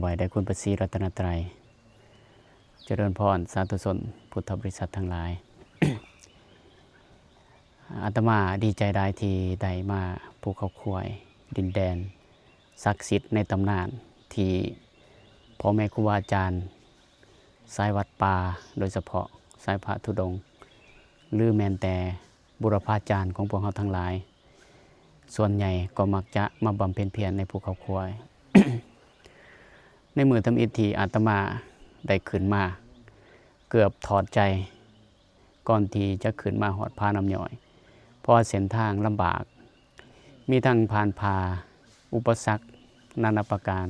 ໄຫວ້ແດ່ຄຸນພະສີລັດຕະນະໄຕ. ຈະເລີນພອນສາທຸຊົນພຸດທະບໍລິສັດທັງຫຼາຍ. ອາດຕະມາດີໃຈຫຼາຍທີ່ໄດ້ມາພູເຂົາຄວາຍ ດິນແດນສັກສິດໃນຕຳນານ ທີ່ພໍ່ແມ່ຄູບາອາຈານສາຍວັດປ່າ ໂດຍສະເພາະສາຍພະທຸດົງ ຫຼືແມ່ນແຕ່ ບູລະພາຈານຂອງພວກເຮົາທັງຫຼາຍ ສ່ວນໃຫຍ່ກໍມັກຈະມາບຳເພັນພຽນໃນພູເຂົາຄວາຍ. ໃນມື້ທຳອິດທີ່ອາດຕະມາໄດ້ຂຶ້ນມາ ເກືອບຖອດໃຈ ກ່ອນທີ່ຈະຂຶ້ນມາຮອດຜານ້ຳຍ້ອຍ ເພາະວ່າເສັ້ນທາງລຳບາກ ມີທັງຜ່ານຜ່າອຸປະສັກນານາປະການ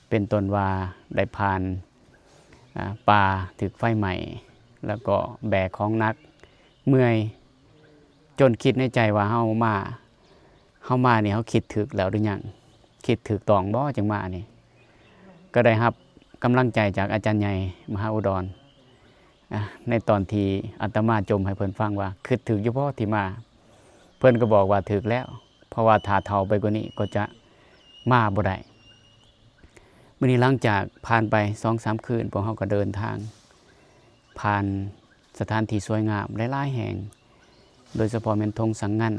ເປັນຕົ້ນວ່າໄດ້ຜ່ານ ອາ ປ່າຖືກໄຟໄໝ້ ແລ້ວກໍແບກຂອງໜັກ ເມື່ອຍ ຈົນຄິດໃນໃຈວ່າເຮົາມາ ເຮົາມານີ້ເຮົາຄິດຖືກແລ້ວຫຼືຍັງ? ຄິດຖືກຕ້ອງບໍ່ຈຶ່ງມານີ້? ກໍໄດ້ຮັບກຳລັງໃຈຈາກອາຈານໃຫຍ່ມະຫາອຸດອນ ອາ ໃນຕອນທີ່ອາດຕະມາຈົ່ມໃຫ້ເພິ່ນຟັງວ່າ ຄິດຖືກຢູ່ບໍ່ທີ່ມາ? ເພິ່ນກໍບອກວ່າຖືກແລ້ວ ເພາະວ່າຖ້າເຖົ້າໄປກວ່ານີ້ກໍຈະມາບໍ່ໄດ້. ມື້ນີ້ຫຼັງຈາກຜ່ານໄປສອງສາມຄືນ ພວກເຮົາກໍເດີນທາງຜ່ານສະຖານທີ່ສວຍງາມຫຼາຍໆແຫ່ງ ໂດຍສະເພາະແມ່ນທົ່ງສັງງັນ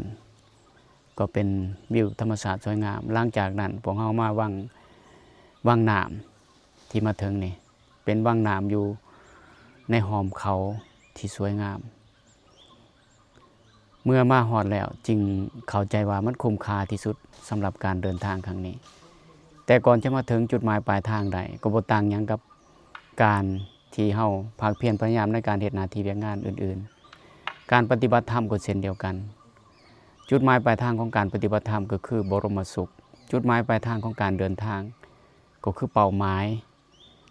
ກໍເປັນວິວທຳມະຊາດສວຍງາມ. ຫຼັງຈາກນັ້ນພວກເຮົາມາວັງ ວັງນ້ຳ ທີ່ມາເຖິງນີ້ ເປັນວັງນ້ຳຢູ່ໃນຫ້ອມເຂົາທີ່ສວຍງາມ. ເມື່ອມາຮອດແລ້ວຈຶ່ງເຂົ້າໃຈວ່າມັນຄຸ້ມຄ່າທີ່ສຸດສຳລັບການເດີນທາງຄັ້ງນີ້. ແຕ່ກ່ອນຈະມາເຖິງຈຸດໝາຍປາຍທາງໄດ້ ກໍບໍ່ຕ່າງຫຍັງກັບການທີ່ເຮົາພາກພຽນພະຍາຍາມໃນການເຮັດໜ້າທີ່ວຽກງານອື່ນໆ. ການປະຕິບັດທຳກໍເຊັ່ນດຽວກັນ. ຈຸດໝາຍປາຍທາງຂອງການປະຕິບັດທຳກໍຄືບໍລົມມະສຸກ. ຈຸດໝາຍປາຍທາງຂອງການເດີນທາງກໍຄືເປົ້າໝາຍ.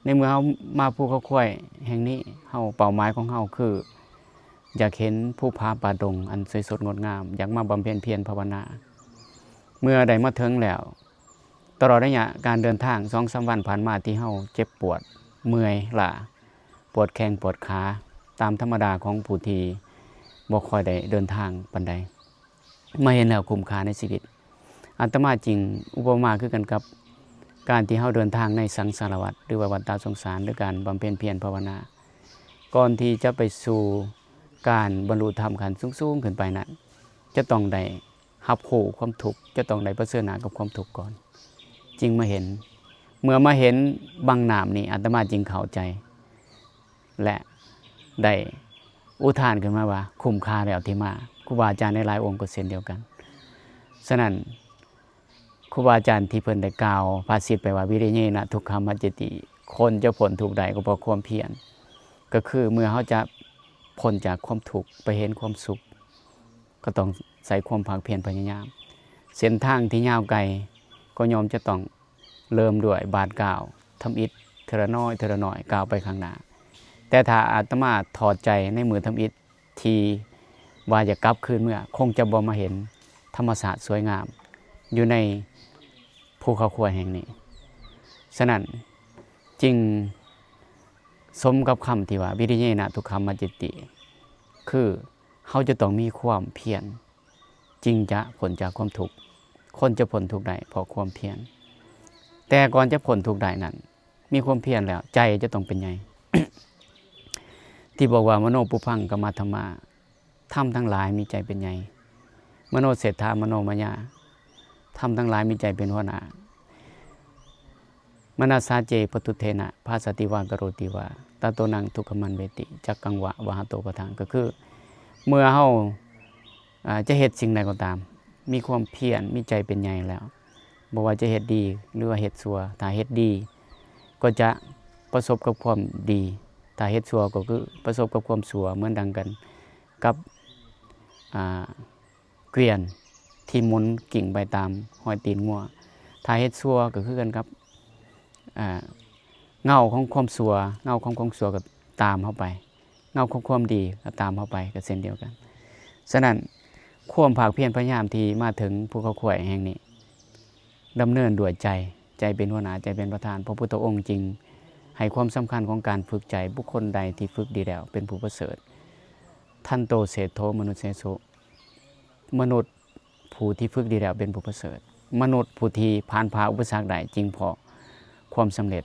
ໃນເມື່ອເຮົາມາພູເຂົາຄວາຍແຫ່ງນີ້ ເຮົາ ເປົ້າໝາຍຂອງເຮົາຄືຢາກເຫັນພູຜາປ່າດົງອັນສວຍສົດງົດງາມ, ຢາກມາບຳເພັນພຽນພາວະນາ. ເມື່ອໄດ້ມາເຖິງແລ້ວ ຕະຫຼອດໄລຍະການເດີນທາງສອງສາມວັນຜ່ານມາທີ່ເຮົາເຈັບປວດເມື່ອຍລ້າ ປວດແຂ້ງປວດຂາ ຕາມທຳມະດາຂອງຜູ້ທີ່ບໍ່ຄ່ອຍໄດ້ເດີນທາງປານໃດ. ມາເຫັນແລ້ວຄຸ້ມຄ່າໃນຊີວິດ. ອາດຕະມາຈຶ່ງອຸປະມາຄືກັນກັບການທີ່ເຮົາເດີນທາງໃນສັງສາລະວັດ ຫຼືວ່າວັດຕະສົງສານ ຫຼືການບຳເພັນພຽນພາວະນາ. ກ່ອນທີ່ຈະໄປສູ່ການບັນລຸທຳຂັ້ນສູງໆຂຶ້ນໄປນັ້ນ ຈະຕ້ອງໄດ້ຮັບຮູ້ຄວາມທຸກ, ຈະຕ້ອງໄດ້ປະເຊີນໜ້າກັບຄວາມທຸກກ່ອນ ຈຶ່ງມາເຫັນ. ເມື່ອມາເຫັນບັງນ້ຳນີ້ ອາດຕະມາຈຶ່ງເຂົ້າໃຈ ແລະ ໄດ້ອຸທານຂຶ້ນມາວ່າ ຄຸ້ມຄ່າແລ້ວທີ່ມາ. ຄູບາອາຈານໃນຫຼາຍອົງກໍເຊັ່ນດຽວກັນ. ສະນັ້ນ ຄູບາອາຈານທີ່ເພິ່ນໄດ້ກ່າວພາສິດໄປວ່າ ວິລິເຍນະທຸກຂາມັດຈະຕິ ຄົນຈະພົ້ນທຸກໄດ້ກໍເພາະຄວາມພຽນ. ກໍຄືເມື່ອເຮົາຈະພົ້ນຈາກຄວາມທຸກໄປເຫັນຄວາມສຸກ ກໍຕ້ອງໃຊ້ຄວາມພາກພຽນພະຍາຍາມ. ເສັ້ນທາງທີ່ຍາວໄກກໍຍ່ອມຈະຕ້ອງ ເລີ່ມດ້ວຍບາດກ້າວທຳອິດ ເທື່ອລະນ້ອຍເທື່ອລະນ້ອຍ ກ້າວໄປຂ້າງໜ້າ. ແຕ່ຖ້າອາດຕະມາຖອດໃຈໃນມື້ທຳອິດທີ່ວ່າຈະກັບຄືນເມືອ ຄົງຈະບໍ່ມາເຫັນທຳມະຊາດສວຍງາມຢູ່ໃນພູເຂົາຄວາຍແຫ່ງນີ້. ສະນັ້ນຈຶ່ງສົມກັບຄຳທີ່ວ່າ ວິລິເຍນະທຸກຂາມັດຈະຕິ ຄືເຮົາຈະຕ້ອງມີຄວາມພຽນ ຈຶ່ງຈະພົ້ນຈາກຄວາມທຸກ. ຄົນຈະພົ້ນທຸກໄດ້ເພາະຄວາມພຽນ. ແຕ່ກ່ອນຈະພົ້ນທຸກໄດ້ນັ້ນ ມີຄວາມພຽນແລ້ວ ໃຈຈະຕ້ອງເປັນໃຫຍ່. ທີ່ບອກວ່າ ມະໂນປຸພັງກະມາທຳມາ ທຳທັງຫຼາຍມີໃຈເປັນໃຫຍ່. ມະໂນເສດຖາ ມະໂນມະຍາ ທຳທັງຫຼາຍມີໃຈເປັນຫົວໜ້າ. ມະນະສາເຈ ປະຕຸດເທນະ ພາສາຕິວາ ກະໂຣຕິວາ ຕະໂຕນັງ ທຸກຂະມັນເວຕິ ຈັກກັງວະ ວະຫະໂຕ ປະທັງ. ກໍຄືເມື່ອເຮົາ ອາ ຈະເຮັດສິ່ງໃດກໍຕາມ ມີຄວາມພຽນ ມີໃຈເປັນໃຫຍ່ແລ້ວ ບໍ່ວ່າຈະເຮັດດີ ຫຼືວ່າເຮັດຊົ່ວ. ຖ້າເຮັດດີກໍຈະປະສົບກັບຄວາມດີ, ຖ້າເຮັດຊົ່ວກໍຄືປະສົບກັບຄວາມຊົ່ວ. ເໝືອນດັ່ງກັນກັບ ອາ ເກວຽນທີ່ໝູນກິ້ງໄປຕາມຮອຍຕີນງົວ. ຖ້າເຮັດຊົ່ວກໍຄືກັນກັບ ອາ ເງົາຂອງຄວາມຊົ່ວ, ເງົາຂອງຄວາມຊົ່ວກໍຕາມເຮົາໄປ, ເງົາຂອງຄວາມດີກໍຕາມເຮົາໄປ ກໍເຊັ່ນດຽວກັນ. ສະນັ້ນ ຄວາມພາກພຽນພະຍາຍາມທີ່ມາເຖິງພູເຂົາຄວາຍແຫ່ງນີ້ ດຳເນີນດ້ວຍໃຈ, ໃຈເປັນຫົວໜ້າ, ໃຈເປັນປະທານ. ພະພຸດທະອົງຈຶ່ງໃຫ້ຄວາມສຳຄັນຂອງການຝຶກໃຈ. ບຸກຄົນໃດທີ່ຝຶກດີແລ້ວເປັນຜູ້ປະເສີດ. ທັນໂຕເສດໂທ ມະນຸດເສໂສ ມະນຸດ ຜູ້ທີ່ຝຶກດີແລ້ວເປັນຜູ້ປະເສີດ. ມະນຸດຜູ້ທີ່ຜ່ານຜ່າອຸປະສັກໄດ້ ຈຶ່ງເພາະ ຄວາມສຳເລັດ.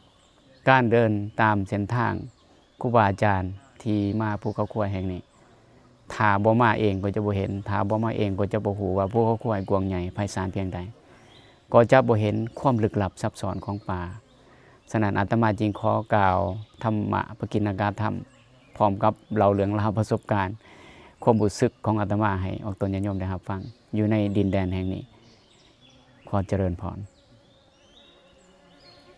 ການເດີນຕາມເສັ້ນທາງຄູບາອາຈານທີ່ມາພູເຂົາຄວາຍແຫ່ງນີ້ ຖ້າບໍ່ມາເອງກໍຈະບໍ່ເຫັນ, ຖ້າບໍ່ມາເອງກໍຈະບໍ່ຮູ້ວ່າພູເຂົາຄວາຍກວ້າງໃຫຍ່ໄພສານພຽງໃດ, ກໍຈະບໍ່ເຫັນຄວາມລຶກລັບຊັບຊ້ອນຂອງປ່າ. ສະນັ້ນ ອາດຕະມາຈຶ່ງຂໍກ່າວທຳມະປະກິນນະກະທຳ ພ້ອມກັບເລົ່າເລື່ອງລາວປະສົບການ, ຄວາມຮູ້ສຶກຂອງອາດຕະມາໃຫ້ອອກຕົນຍາດໂຍມໄດ້ຮັບຟັງ ຢູ່ໃນດິນແດນແຫ່ງນີ້. ຂໍຈະເລີນພອນ.